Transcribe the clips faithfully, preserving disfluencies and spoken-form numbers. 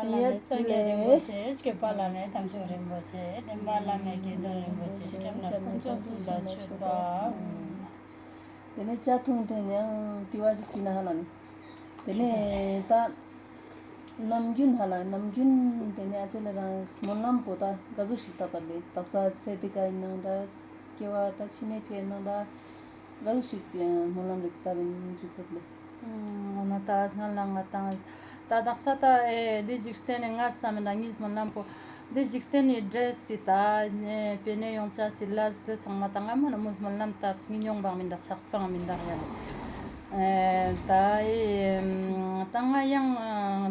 བླ་མེད་སངས་རྒྱས་རིན་པོ་ཆེ། སྐྱོབ་པ་བླ་མེད་དམ་ཆོས་རིན་པོ་ཆེ། འདྲེན་པ་བླ་མེད་དགེ་འདུན་རིན་པོ་ཆེ། སྐྱབས་གནས་དཀོན་མཆོག་གསུམ་ལ་མཆོད་པ། ཏེ་ནེ་ཇ་འཐུང་ཏེ་ཡང་དྲི་བ་ཞིག་དྲིས་ན་ཧ་ལ་ནི། ཏེ་ནེ་ད་ནམ་རྒྱུན་ཧ་ལ་ནམ་རྒྱུན་ཏེ་ནེ་ཨ་ཅེ་ལེ་རང་སྨོན་ལམ་པོ་ད་ག་ཟུག་ཞིག་བཏབ་པ་ལེ། དག་ས་ཚེ་འདི་ཀ་ཨིན་ནང་ད་སྐྱེ་བ་ད་ཕྱི་མའི་ཕི་ཨིན་ནང་ད་ག་ཟུག་ཞིག་སྨོན་ལམ་རེ་བཏབ་ཨིན་འཇུག་སོགས་ལེ། འོ་ན་ད་སྔ་ལ་ང་ཏང་ད་དག་ས་ད་ཨེ་འདི་འཇིག་རྟེན་ནི་ངས་བསམ་མི་འདྲ་ངས་སྨོན་ལམ་པོ་འདི་འཇིག་རྟེན་ནི་འདྲེས་པའི་ད་ཨེ་པེ་ནེ་ཡོང་ཆ་སི་ལས་འདི་ཚང་མ་ད་ང་མ་ན་མོ་སྨོན་ལམ་བཏབ་སྙིང་ཉོང་བང་མི་འདྲ་ཆགས་སྤང་མི་འདྲ་ཡ་ལེ། ད་ཨེ་ད་ང་ཡང་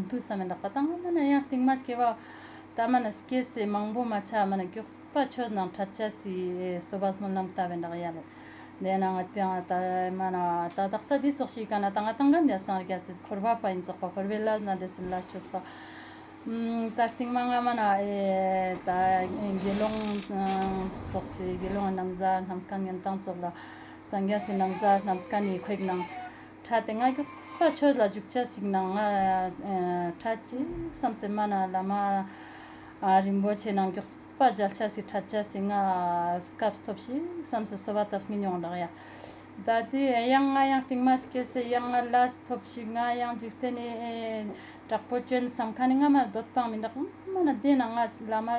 འདུག་བསམ་མི་འདྲ་པ་ད་ང་མ་ན་ཡང་སྟིང་མ་སྐྱེ་བ་ད་མ་ན་སྐྱེ་སེ་མང་པོ་མ་ཆ་མ་ན་མགྱོགས་པ་ཆོས་ནང་ཁྲ་ཆ་སི་སོ་བ་སྨོན་ལམ་བཏབ་པའི་འདྲ་ཡ་ལེ། དེ་ན་ང་ཏང་ད་མ་ན་ད་དག་ས་འདི་ཙོགས་ཤིག་ག་ན་ད་ང་ཏང་ག་འདི་སངས་རྒྱས་སི་འཁོར་བ་པ་ཨིན་ཙོགས་པ་འཁོར་བའི་ལས་ན་འདྲེས་སེ་ལས་ཆོས་པ། ད་སྟིང་མ་ང་མ་ན་ཨེ་ད་དགེ་སློང་ཙོགས་སི་དགེ་སློང་ནམ་ཟ་ནམ་སྐན་ངན་ཏང་ཙོགས་ལ་སངས་རྒྱས་སི་ནམ་ཟ་ནམ་སྐན་ནི་ཁོག་ནང་ཁྲ་ཏེ་ང་མགྱོགས་པ་ཆོས་ལ་འཇུག་ཆ་ཞིག་ནང་ང་ཁྲ་ཅིག་བསམ་སེ་མ་ན་བླ་མ་རིན་པོ་ཆེ་ནང་མགྱོགས་པ་མཇལ་ཆ་སི་ཁྲ་ཆ་སི་ང་སྐབས་ཐོབ་ཞིག་བསམ་སེ་སོ་བ་བཏབ་སྙིང་ཉོང་འདྲ་ཡ། ད་དེ་ཡང་ང་ཡང་སྟིང་མ་སྐྱེ་སེ་ཡང་ང་ལས་ཐོབ་ཞིག་ང་ཡང་འཇིག་རྟེན་ནི་དྲག་པོ་ཅོན་བསམ་མཁན་ནི་ང་མ་འདོད་པ་མི་འདུག་མ་ན་དེ་ན་ང་བླ་མ་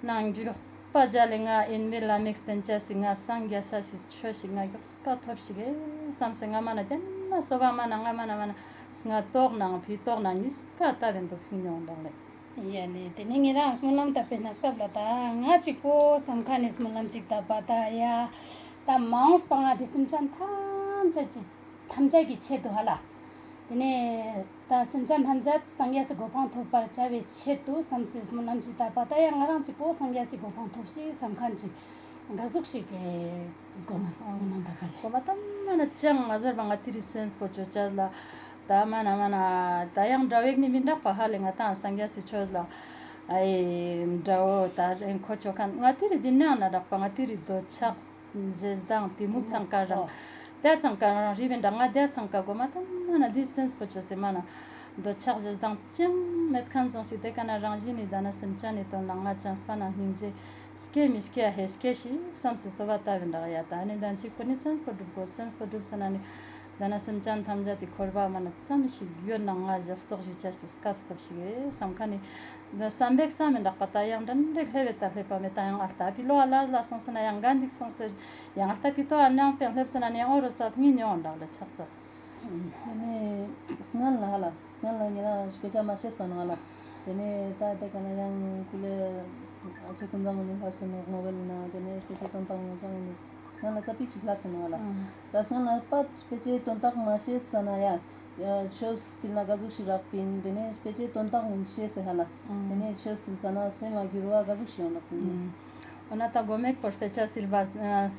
ནང་མགྱོགས་པ་མཇལ་ལེ་ང་ཨིན་བེ་བླ་མེད་བསྟེན་ཆ་སི་ང་སངས་རྒྱས་ས་ཞིག་ཆོས་ཤིག་ང་མགྱོགས་པ་ཐོབ་ཞིག་ཨེ་བསམ་སེ་ང་མ་ན་དེ་ན་སོ་བ་མ་ན་ང་མ་ན་མ་ན་སྔ་ཏོག་ནང་ཕི་ཏོག་ནང་གཉིས་ཀ་ལྟ་བེ་འདུག་སྙིང་ཉོང་འདྲ་ལེ། ཡ་ལེ། དེ་ནས་ངེད་རང་སྨོན་ལམ་བཏབ་པའི་གནས་སྐབས་ལ་ད་ང་གཅིག་པོ་བསམ་མཁན་ནི་སྨོན་ལམ་གཅིག་བཏབ་པ་ད་ཡ། ད་མ་འོངས་པ་ང་དེ་སེམས་ཅན་ཐམས་ཅད་ཀྱི་ཐམས་ཅད་ཀྱི་ཆེད་དུ་ཧ་ལ། དེ་ནས་ད་སེམས་ཅན་ཐམས་ཅད་སངས་རྒྱས་སི་གོ་འཕང་ཐོབ་པར་བྱ་བའི་ཆེད་དུ་བསམ་སེ་སྨོན་ལམ་ཅིག་བཏབ་པ་ད་ཡ་ང་རང་གཅིག་པོ་སངས་རྒྱས་སི་གོ་འཕང་ཐོབ་ཤིག་བསམ་མཁན་ཅིག་ག་ཟུག་ཞིག་གི་སྒོམ་སྨོན་ལམ་བཏབ་པ་ལེ། གོ་མ་ད་མ་ན་ཅང་མ་ཟེར་བ་ང་དེ་རི་སེམས་པོ་ཅོ་ཅ་ལ། ད་མ་ན་མ་ན་ད་ཡང་འདྲ་བའི་ནི་མི་འདྲག་པ་ཧ་ལེ། ང་ཏང་སངས་རྒྱས་སི་ཆོས་ལ་ཨེ་འདྲ་བོ་ད་རེ་ཁོ་ཆོ་མཁན་ང་དེ་རི་འདི་ནང་ན་འདྲག་པ་ང་དེ་རི་འདོད་ཆགས་ཞེ་སྡང་གཏི་མུག་ཚང་ཀ་རང་ད་ཚང་ཀ་རང་རི་བེ་འདྲ་ང་ད་ཚང་ཀ་གོ་མ་ད་མ་ན་དེ་སེམས་པོ་ཅོ་སེ་མ་ན་འདོད་ཆགས་ཞེ་སྡང་ཅང་མེད་མཁན་ཙོགས་ཤིག་དེ་ཀ་ན་རང་བཞིན་ནི་ད་ན་སེམས་ཅན་ནི་དོན་ལ་ང་ཅང་སྤ་ན་སྙིང་རྗེ་སྐྱེ་མི་སྐྱེ་ཧེ་སྐྱེ་ཞིག་བསམ་སེ་སོ་བ་བཏབ་བེ་འདྲ་ཡ། ད་ནི་ད་གཅིག་པོ་ནི་སེམས་པོ་སྒྲུབ་དགོས། སེམས་པོ་སྒྲུབ་ས་ན་ནི་ད་ན་སེམས་ཅན་ཐམས་ཅད་དེ་འཁོར་བ་མ་ན་ཙམ་ཞིག་ཡོད་ན་ང་ཞབས་ཏོག་ཞུ་ཆ་སི་སྐབས་ཐོབ་ཞིག་ཨེ་བསམ་མཁན་ནི་ད་བསམ་པའི་བསམ་མི་འདྲག་པ་ད་ཡང་འདྲ་འདྲ་ལྷེ་བེ་ད་ལྷེ་པ་མེད་ད་ཡང་ཨ་ལྟ་ཕི་ལོ་ཨ་ལ་ལ་སོང་སེ་ན་ཡང་ག་འདིག་སོང་སེ་ཡང་ཨ་ལྟ་ཕི་ཏོ་ཨ་ནང་པེ་ལྷེབ་སེ་ན་ནི་ཨོ་རོ་ས་ཕི་ཉོ་འདྲག་ལ་ཆགས་ཚར། དེ་ནས་སྔན་ལ་ཧ་ལ། སྔན་ལ་ཉེ་རང་དཔེ་ཆ་མ་ཤེས་པ་ནང་ལ། དེ་ནས་ད་དེ་ཀ་ན་ཡང་ཀུ་ལེ་ཨ་ཅེ་ཀུན་བཟང་ངོ་ནས་ལྷབ་སེ་ནོག་མོ་བལ་ན་དེ་ནས་དཔེ་ཆའི་དོན་དག་ངོ་ཅང་ངོ་ནས་སྔན་ལ་ཙ་པིག་ཅིག་ལྷབ་སེ་ནོག་ཧ་ལ། ད་སྔན་ལ་པ་དཔེ་ཆའི་དོན་དག་མ་ཤེས་ས་ན་ཡ། ཆོས་སིལ་ན་ག་ཟུག་ཞིག་རག་པིན། དེ་ནས་དཔེ་ཆའི་དོན་དག་ངོ་ཤེས་སེ་ཧ་ལ། དེ་ནས་ཆོས་སིལ་ས་ན་སེམས་མ་འགྱུར་བ་ག་ཟུག་ཞིག་ཡོང་རག་པིན། འོ་ན་ད་མགོ་མེད་པོ་དཔེ་ཆ་སིལ་བ་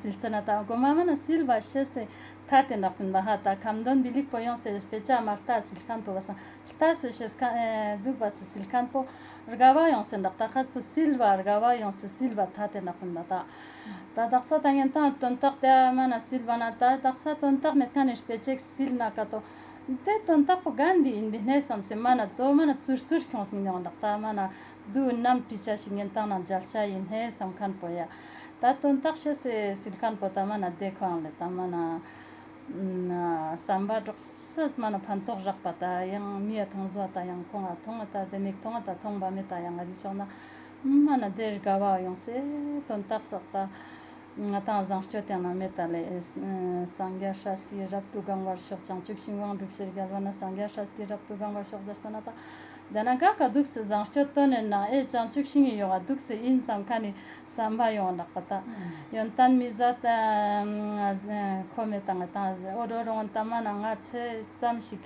སིལ་ཚེ་ན་ད་མགོ་མ་མ་ན་སིལ་བ་ཤེས་སེ་ཐ་དེ་ནག་པིན་པ་ཧ། ད་ཁ་འདོན་བི་ལིག་པོ་ཡོང་སེ་དཔེ་ཆ་མ་ལྟ་སིལ་མཁན་པོ་བ་སང་ལྟ་སེ་ཤེས་མཁན་འཛུགས་པ་སེ་སིལ་མཁན་པོ་དགའ་བ་ཡོང་སེ་འདག་ད་ཁ་སྤུ་སིལ་བ་དགའ་བ་ཡོང་སེ་སིལ་བ་ཐ་དེ་ནག་པིན་པ་ད། ད་དག་ས་ད་ངན་ཏང་དོན་དག་དེ་མ་ན་སིལ་བ་ན་ད་དག་ས་དོན་དག་མེད་མཁན་ནི་དཔེ་ཆ་སིལ་ན་ཀ་ཏོ། དེ་དོན་དག་པོ་ག་འདི་ཡིན་པའི་ནས་བསམ་སེ་མ་ན་དོ་མ་ན་ཙུར་ཙུར་ཁྱོངས་མི་ཉོང་དག་ད་མ་ན། དུ་ནམ་ཏི་ཆ་ཞིག་ངན་ཏང་ན་མཇལ་ཆ་ཡིན་ཧེ་བསམ་མཁན་པོ་ཡ། ད་དོན་དག་ཤེས་སེ་སིལ་མཁན་པོ་ད་མ་ན་དེ་ཁོང་ལེ་ད་མ་ན་བསམ་པ་སྒྲོག་སེ་མ་ན་ཕན་ཐོགས་རག་པ་ད་ཡང་མི་ཡ་མཐོང་བཟོ་ད་ཡང་ཁོང་ང་མཐོང་ང་ད་དེ་མིག་མཐོང་ང་ད་མཐོང་བ་མེད་ད་ཡང་ང་རི་ཕྱོགས་ན་མ་ན་དེ་དགའ་བ་ཡོང་སེ་དོན་དག་སོགས་ད། ང་ཏང་བཟང་སྤྱོད་དེ་ན་མེད་ད་ལེ། སངས་རྒྱས་སྲས་ཀྱི་རབ་ཏུ་གང་བར་ཤོག་བྱང་ཆུབ་ཤིང་དབང་སྒྲུབ་ཕྱིར་རྒྱལ་བ་ན་སངས་རྒྱས་སྲས་ཀྱི་རབ་ཏུ་གང་བར་ཤོག་ཟེར་ས་ན་ད། དེ་ན་ག་ག་འདུག་སེ་བཟང་སྤྱོད་དོན་ནས་ན་ཨེ་བྱང་ཆུབ་ཤིང་ཡི་ཡོག་ག་འདུག་སེ་ཡིན་བསམ་མཁན་ནི་བསམ་པ་ཡོང་ལག་པ་ད། ཡོན་ཏན་མི་ཟད་ཁོ་མེད་ད་ང་ཏང་འོ་རོ་རོང་ད་མ་ན་ང་ཚེ་ཙམ་ཞིག་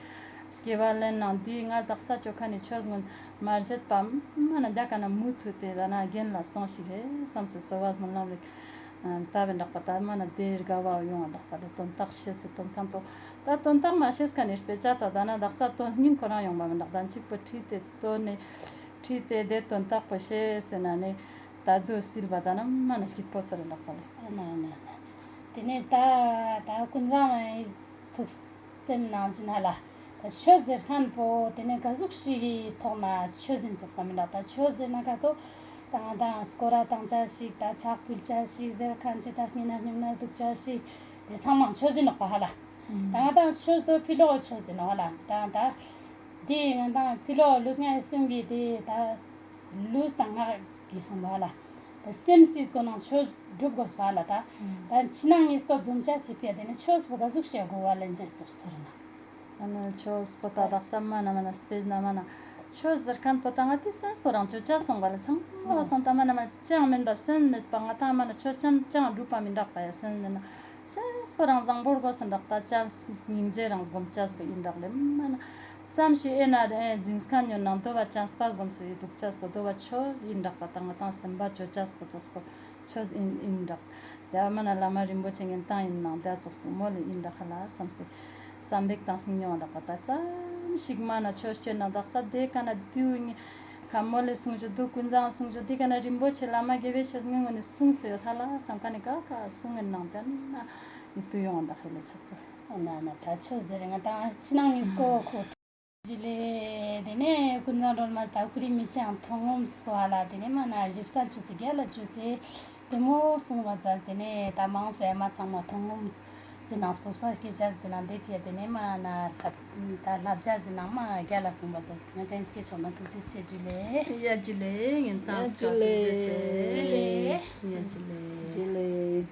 སྐྱེ་བ་ལེན་ནང་འདི་ང་དག་ས་ཅོ་མཁན་ནི་ཆོས་ངོ་མ་བརྗེད་པ་མ་ན་འདི་ཀ་ན་མུ་མཐུད་དེ་ད་ན་རྒན་ལ་སོང་ཞིག་ཧེ་བསམ་སེ་གསོལ་བ་སྨོན་ལམ་རེ། ད་བེ་འདྲག་པ་ད་མ་ན་དེ་དགའ་བ་ཡོང་བ་འདྲག་པ་ལེ། དོན་དག་ཤེས་སེ་དོན་ཁན་པོ་ད་དོན་དག་མ་ཤེས་ཁན་ནི་དཔེ་ཆ་ད་ད་ན་དག་ས་དོན་སྙིང་ཁོ་རང་ཡོང་བ་མི་འདྲག་ད་གཅིག་པོ་ཁྲིད་དེ་དོན་ནི་ཁྲིད་དེ་དེ་དོན་དག་པོ་ཤེས་སེ་ན་ནི་ད་དུ་སིལ་བ་ད་ན་མ་ན་སྐྱིད་པོ་ས་རེ་འདྲག་པ་ལེ། ཨ་ན་ན་ན། དེ་ནས་ད་ད་ཀུན་བཟང་ལ་ཐུགས་སེམས་ནང་བཞིན་ཧ་ལ། ཆོས་ཟེར་ཁན་པོ་ཏེ་ནེ་ག་ཟུག་ཞིག་གི་ཐོག་ནེ་ཆོས་ཨིན་ཙོགས་སམ་མི་འདུག། ད་ཆོས་ཟེར་ན་ག་ཏོ་ད་ང་དང་སྐོར་ར་ཏང་ཅེས་ཤིག་ད་ཕྱག་ཕུལ་ཅེས་ཤིག་ཟེར་ཁན་ཅིག་ད་སྙིང་ནེ་སྙིང་ནེ་དུག་ཅེས་ཤིག་ཏེ་ཚང་མ་ཆོས་ཨིན་ནོག་པ་ཧ་ལ། ད་ང་དང་ཆོས་དོ་ཕི་ལོག་ཆོས་ཨིན་ནོག་ཧ་ལ། ད་ད་ཏེ་ང་དང་ཕི་ལོག་ལུས་ངག་ཡིད་གསུམ་གྱི་ཏེ་ད་ལུས་དང་ངག་གི་སོང་བ་ལ། ད་སེམས་སི་སྐོར་ནང་ཆོས་སྒྲུབ་དགོས་པ་ལ་ད། ད་ཕྱི་ནང་གཉིས་ཀ་འཛོམས་ཅེས་སི་ཕི་ཡ་ཏེ་ནེ་ཆོས་པོ་ག་ཟུག་ཤིག་གོ་བ་ལེན་ཅེས་སོགས་ཟེར་ན། ཨ་ནི་ཆོས་པོ་ད་དག་ས་མ་ན་མ་ན་སྤེར་ན་མ་ན་ཆོས་ཟེར་ཁན་པོ་ད་ང་ཏི་སེམས་པོ་རང་ཆོས་ཅེས་སོང་བ་ལ་ཚང་མ་སོང་ད་མ་ན་མ་ཅང་མེན་པ་སེམས་མེད་པ་ང་ཏང་མ་ན་ཆོས་ཅང་ཅང་སྒྲུབ་པ་མི་འདུག་པ་ཡ་སེམས་མེད་ན། སེམས་པོ་རང་བཟང་པོ་དགོས་སེ་འདུག་ད་ཅང་སྙིང་རྗེ་རང་སྒོམ་ཅེས་པོ་ཨིན་འདུག་ལེ་མ་ན། ཙམ་ཞིག་ཨེ་ན་རེ་འཛིན་ཁན་ཡོད་ནང་དོ་བ་ཅང་སྤ་སྒོམ་སེ་དུག་ཅེས་པོ་དོ་བ་ཆོས་ཨིན་འདུག་པ་ད་ང་ཏང་སེམས་པ་ཆོས་ཅེས་པོ་ཙོགས་པོ་ཆོས་ཨིན་ཨིན་འདུག། ཏེ་མ་ན་བླ་མ་རིན་པོ་ཆེ་ངན་ཏང་ཨིན་ནང་ཏེ་ཙོགས་པོ་མོལ་ལེ་ཨིན་འདུག་ཧ་ལ་སམ་སེ་བསམ་པེག་ཏང་སྙིང་ཉོ་འདུག་པ་ད་ཙམ་ཞིག་མ་ན་ཆོས་ཅོ་ན་དག་ས་ཏེ་ཀ་ན་དུ་ངི་ཁ་མོལ་ལེ་གསུང་ཆོས་དུག་ཀུན་བཟང་གསུང་ཆོས་ཏེ་ཀ་ན་རིན་པོ་ཆེ་བླ་མ་དགེ་བའི་བཤེས་གཉེན་ངོ་ནེ་གསུངས་སེ་ཡོད་ཧ་ལ་སམ་ཁན་ནི་ཀ་ཀ་གསུང་ངན་ནང་ཏེ་ན་ཡིད་དུ་ཡོང་འདུག་ཧ་ལ་ཆག་ཚེ། ཨ་ན་ན་ད་ཆོས་ཟེར་ང་ཏང་ཕྱི་ནང་གཉིས་ཀ་ཁོ་ཇུ་ལེ། ཏེ་ནེ་ཀུན་བཟང་སྒྲོལ་མ་ད་ཁུ་རི་མི་ཚེའང་མཐོང་ངོམ་སོ་ཧ་ལ། ཏེ་ནེ་མ་ན་ཞིབ་གསལ་ཅོས་སེ་རྒྱལ་ལ་ཅོས་སེ་ཏེ་མོ་གསུང་བ་ཛད། ཏེ་ནེ་ད་མང་སྤེ་མ་ཚང་མ་མཐོང་ངོམ་ཟེར་ནང་སྤོབས་པ་སྐྱེ་ཅེས་ཟེར་ནང་ཏེ་ཕི་ཡ་ཏེ་ནེ་མ་ན་ལྷབ་ད་ལྷབ་ཅེས་ཟེར་ནང་མ་རྒྱལ་ལ་གསུང་བ་ཛད། ང་ཅན་སྐྱེ་ཆོག་ན་ཐུགས་རྗེ་ཆེ་ཇུ་ལེ། ཡ་ཇུ་ལེ། ངན་ཏང་ཡ་ཇུ་ལེ། ཐུགས་རྗེ་ཆེ་ཇུ་ལེ། ཡ་ཇུ་ལེ། ཇུ་ལེ།